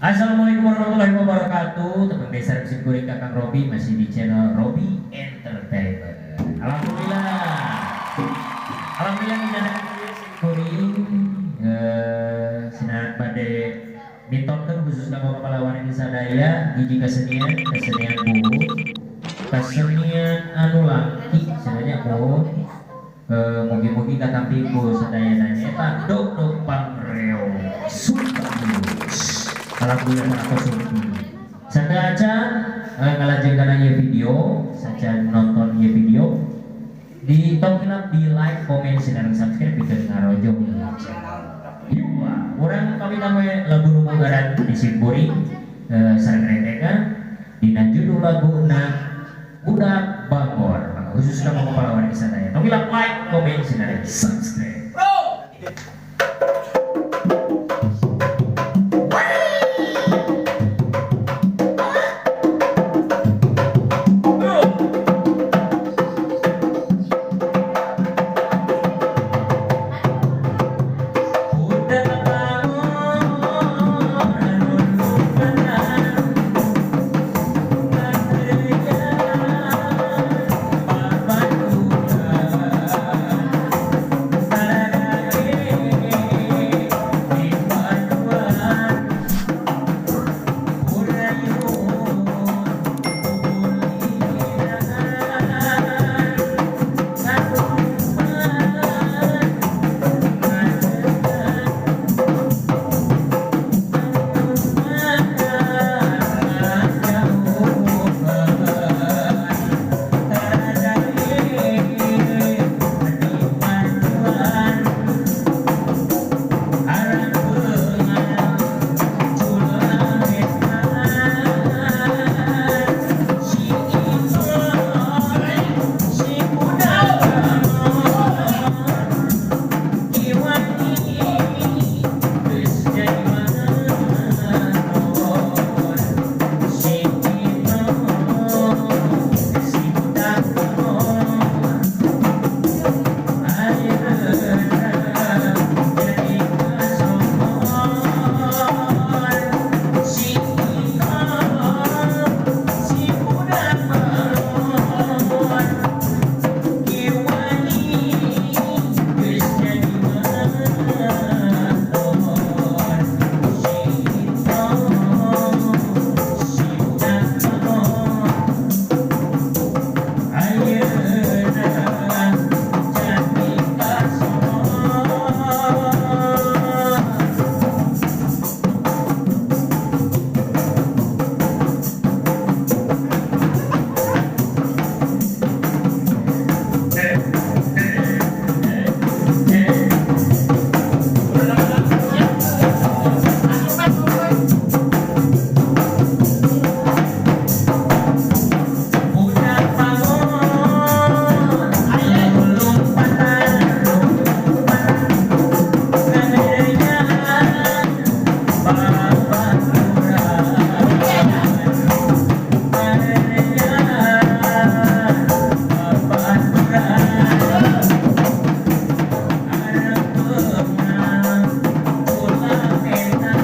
Assalamualaikum warahmatullahi wabarakatuh. Teman besar sim kuring Kakang Robi masih di channel Robi Entertainment. Alhamdulillah. Alhamdulillah minana sim kuring sina bade mintonkeun khusus kanggo kepala di sadaya hiji kesenian, kesenian buhun, kesenian anu langki sebenarnya buhun. Mugi-mugi katampi ku sadayana nyaeta Dogdog Pangreog Sunda. Alhamdulillah para konsumsi. Sampai acan ngalajeng kana ieu video, sacan nonton ieu video di tong hilap di like, komen, share, dan subscribe pikeun ngarojong channel. Yuk, urang kawitan we lagu nu munggaran di simkuring sareng rentengan dina judul laguna Budak Bangor. Maka khusus kanggo kepala wargi sadaya. Tong hilap like, komen, share, dan subscribe. Bro. Budak Bangor anu lumpatan, Budak Bangor anu lompatan, ngagerenyaan babaturan, ngagerenyaan babaturan, arepeunang ulah etan,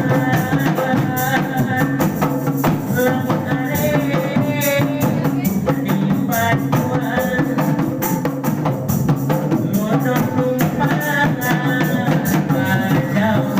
lamun arek dibantuan lodon lumpat kajauhan.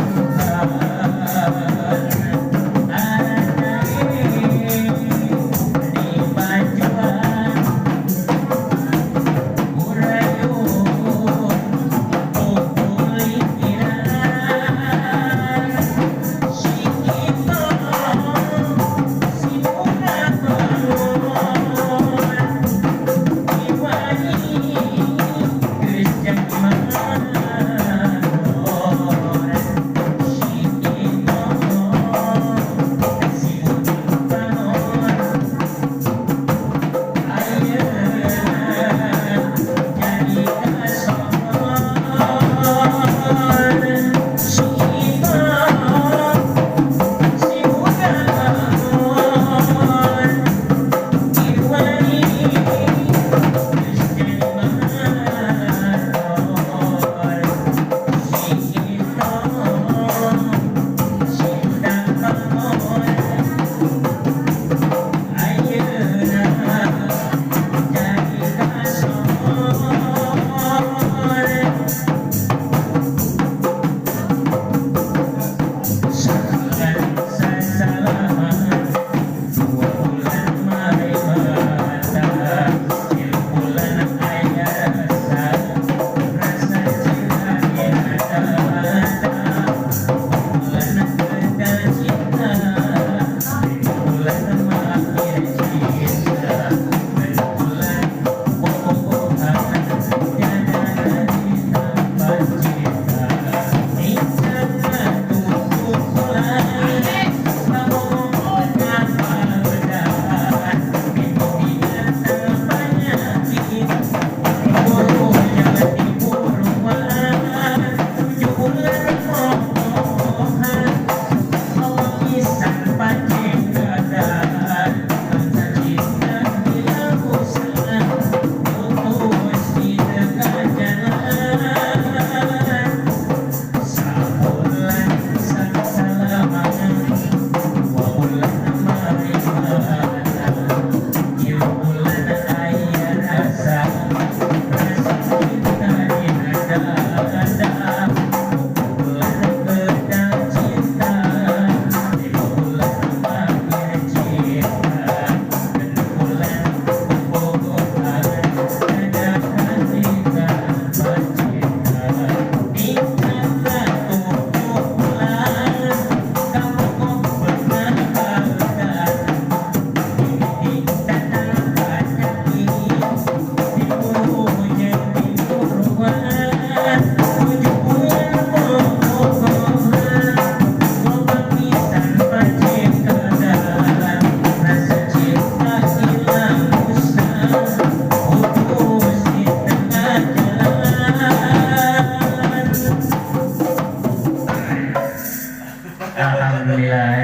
Alhamdulillah.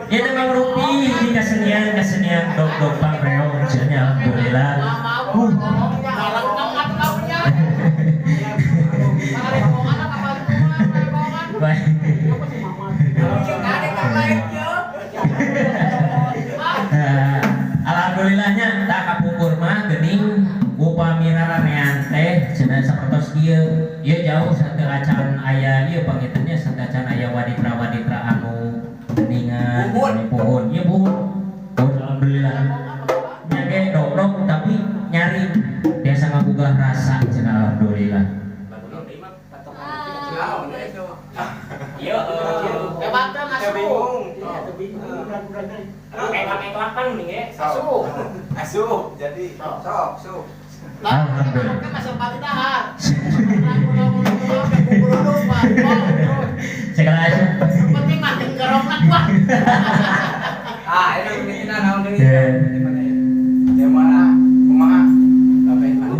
Ya memang rupi di kesenian kesenian dog dog pangreong cenah, alhamdulillah. Baik. Nah, alhamdulillahnya tak kapungkur mah geuning upami raramean teh cenah sapertos ieu ieu jauh sateu acan aya ieu pangitunya, sateu acan aya waditra-waditra anu geuningan anu puhun ieu puhun puhun. Alhamdulillah nya ge dog tapi nyaring biasa ngagugah rasa cenah, alhamdulillah. Iya, Bingung. Eklak-eklakan nih ya. Asup, jadi sok, sup. Alhamdulillah. Segala asup. Ah, ini ini naon deui? Ya. Di mana ya? Di mana? Kumaha? Bapak mah.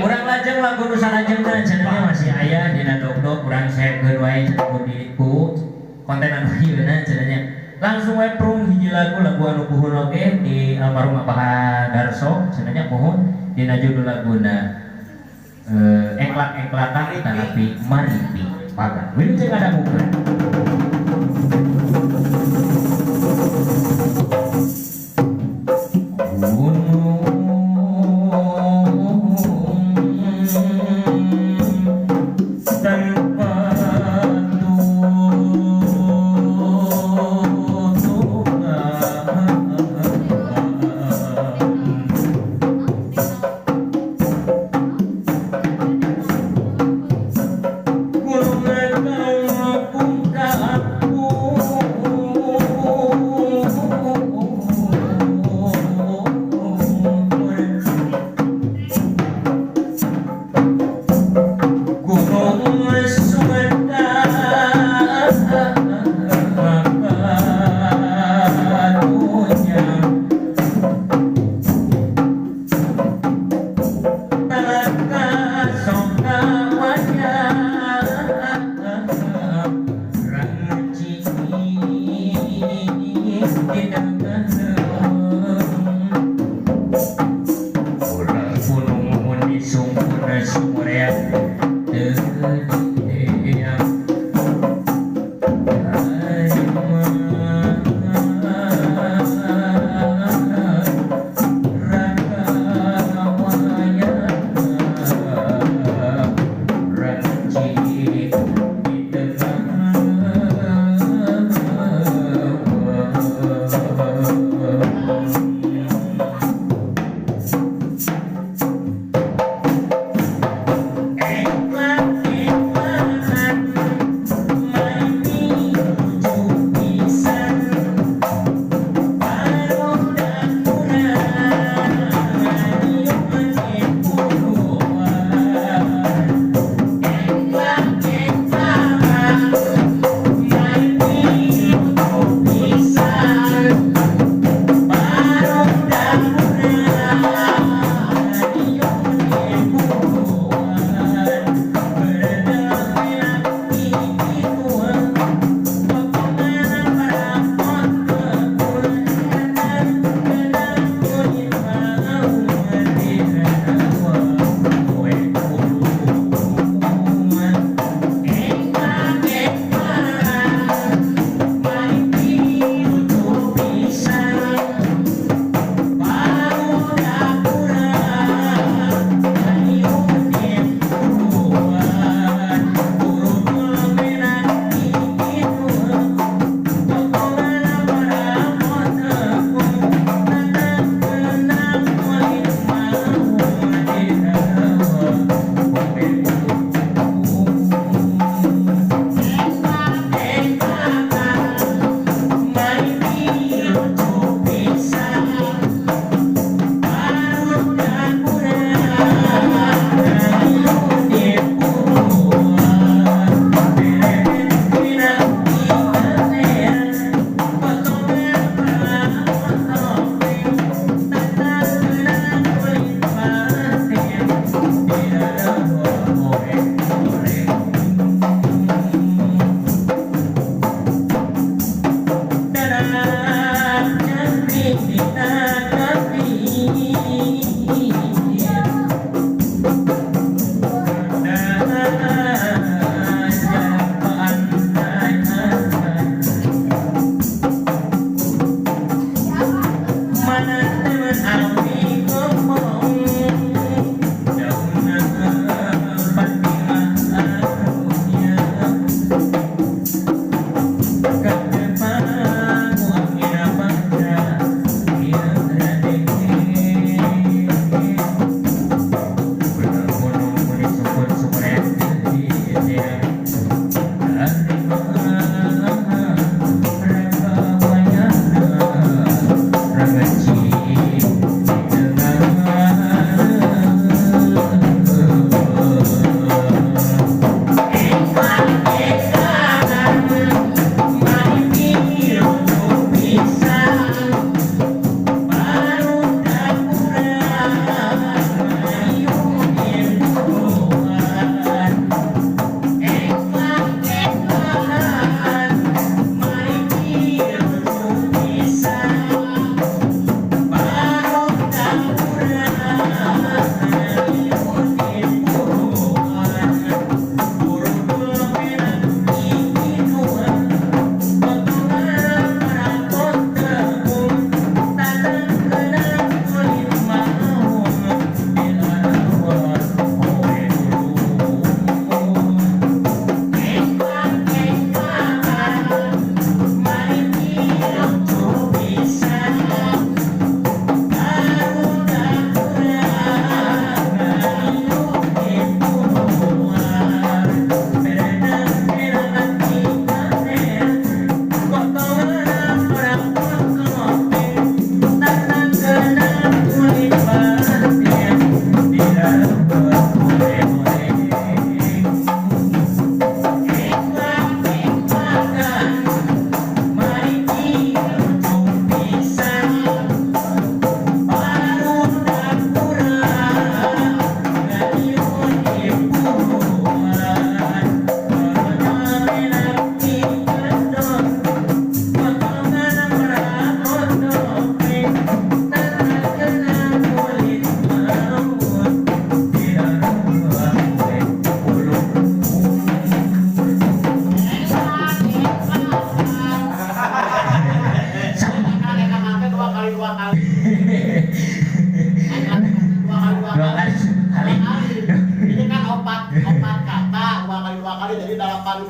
Urang lajeng lagu nu salajengna cenah masih aya dina dog-dog, urang sekeun wae cenah ku di ku konten anu ieuna cenah. Langsung wae prung hiji lagu, lagu anu puhun oge di almarhum Abah Darso cenah, puhun dina judul laguna eklak-eklakan tanapi maripi. Mangga wilujeng ngadangukeun. Gunung tanpa tutungan, gunungan.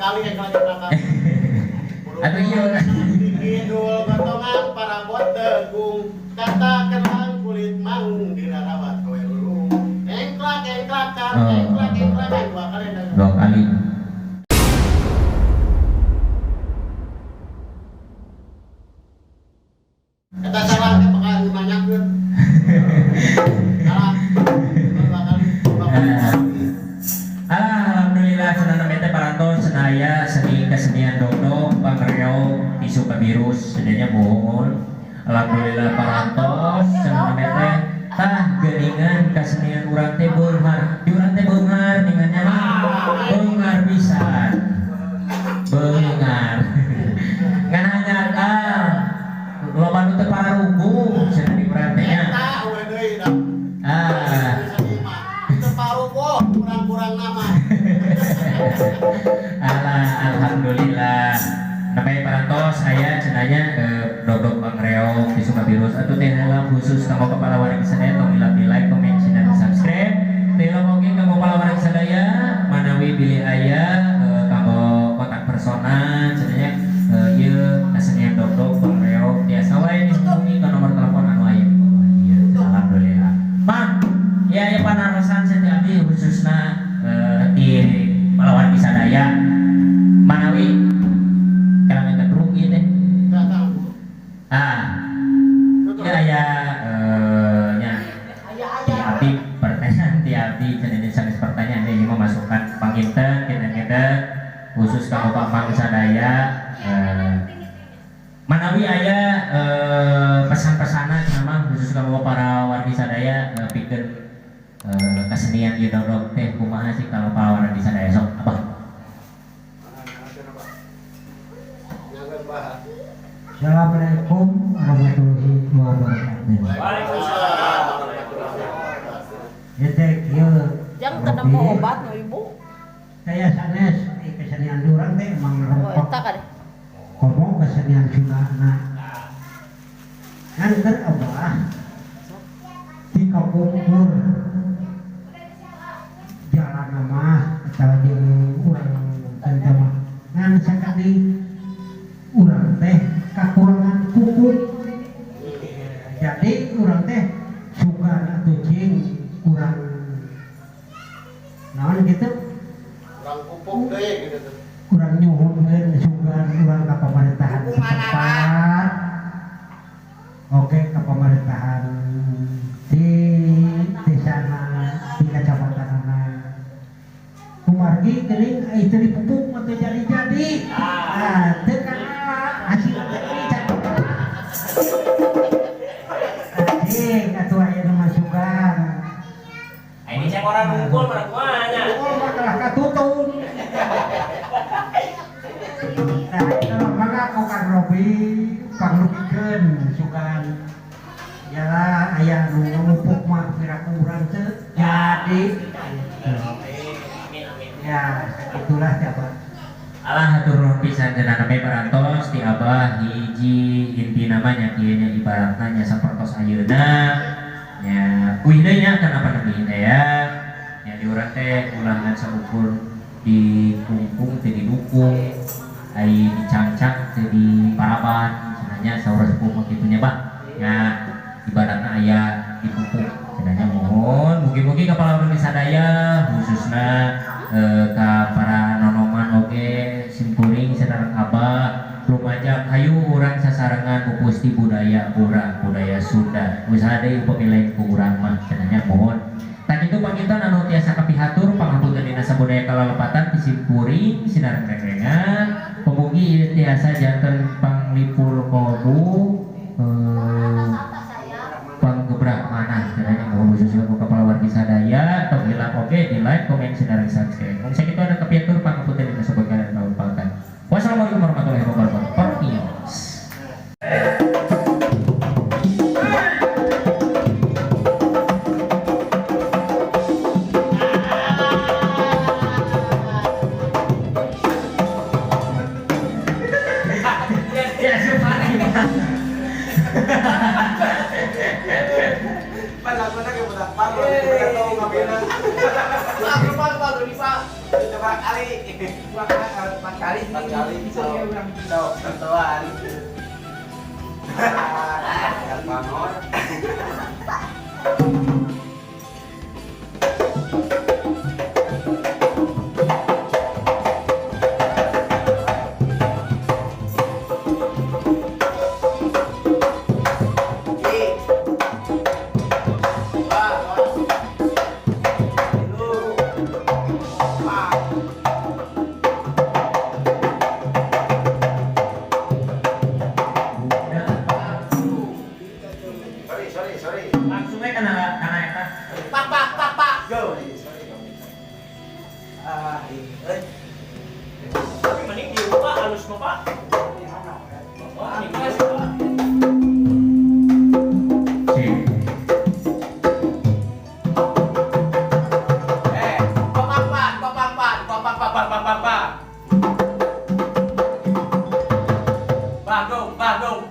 kali engklak-engklakan. Atuh ieu. Kidul gotongan parabot degung kata kenang kulit maung dirarawat kowe lulung. Engklak engklakan, engklak engklakan dua kali dan Dua kali. Eta salah teh bakal nanyakeun. Salah. Dua kali. Dua kali. Alhamdulillah cenah teh parantos senaya seni kesenian dogdog pangreog ti Sukabirus sedaya mohon. Alhamdulillah parantos cenah teh tah geuningan kesenian urang teh beunghar. Di urang teh beunghar ningannya mah beunghar pisan. Beunghar. Ngan hanya loba nu teu pararuguh cenah di urang teh nya. Eta we deui da. Ah. Teu paruguh kurang-kurang nama. Alah, alhamdulillah. Namanya parantos aya cenanya dogdog pangreog di Sukabirus atuh teh heula khusus kanggo kepala wargi sadaya tong hilap di like, comment, dan subscribe. Teh hilap oge kanggo kepala wargi sadaya manawi bilih aya kanggo kontak personal cenanya ieu kesenian dogdog pangreog tiasa wae dihubungi ke nomor telepon anu aya di bawah ieu. Alhamdulillah. Mang, ya aya panarosan cenah abdi khususna di kepala wargi sadaya manawi kalangan rugi teh. Ah, ya aya nya ti abdi pertanyaan ti abdi cenah sanes pertanyaan ieu mah masukan panginten kinten-kinten khusus kanggo Pak Mang sadaya manawi aya pesan-pesanan memang khusus kanggo para wargi sadaya pikeun kesenian ieu dogdog teh kumaha sih kalau para wargi sadaya sok abah. Assalamualaikum warahmatullahi wabarakatuh. Waalaikumsalam warahmatullahi wabarakatuh. Ya teh kieu. Jang kena obat nu ibu. Saya sanes kesenian urang teh emang Oh, rempok. eta kade. Komo kesenian Sundana. Ngan keur abah di kapungkur jalan mah atawa jeung urang teh mah ngan sakali urang teh kakurangan pupuk. Jadi urang teh suka atuh cing kurang naon gitu Kurang pupuk deui gitu tuh. kurang nyuhunkeun sugan urang ka pemerintahan setempat. Oke ka pemerintahan di desana di kecamatanana kumargi geuning itu dipupuk mah teu jadi-jadi. Ah, teu kana hasil teh can. Cing atuh aya nu masukan. Ah, ini cek orang ngumpul mana kuahnya. Oh, mah kalah katutung. Nah, itu maka ku Kang Robi panglugikeun sugan. Yalah aya nu ngupuk mah piraku urang teu jadi. Amin amin. Ya, itulah siapa. Alah hatur nuhun pisan cenah name parantos ti abah hiji inti namanya kieu nya ibaratna nya sapertos ayeuna nya uih deui nya kana pandemi teh ya. Nya di urang teh ulah ngan saukur dikungkung teu didukung ai dicangcang teu diparaban cenah nya saur sepuh mah kitu nya bah. Nya ibaratna aya dipupuk cenah nya mohon mugi-mugi kapala wargi sadaya khususna ka para nonoman oge simkuring sareng abah lumajang hayu urang sasarengan pupusti budaya urang budaya Sunda usaha deui upami lain ku urang mah cenah nya mohon. Tah kitu panginten anu tiasa kapihatur pangapunten dina sabudaya kalalepatan ti simkuring sinareng rengrengan pemugi ieu tiasa janten panglipur kalbu panggebrak manah cenah nya mohon khususnya ku kepala wargi sadaya tong hilap oge di like komen sinareng subscribe. Mung sakitu anu kapihatur pangapunten dina sabudaya kalalepatan. Wassalamualaikum warahmatullahi wabarakatuh. Peace. Ya, Pan laguna ge budak pang, budak tau ngabina. Pak, lupa, lupa, lupa. Dua kali. Dua kali, empat kali. Empat kali. Itu ya urang. Sok, tentuan. Ah, bangun. Udah. Sorry, sorry, sorry. Langsung aja kana kana eta. Pak pak pak pak. Go. Sorry, ah, ini. Tapi mending di rumah halus mah, Pak. Oh, ini kelas, Pak. Sip. Eh, dua pak, dua pak, dua pak, pak, pak, pak, pak, pak. Bagong, bagong.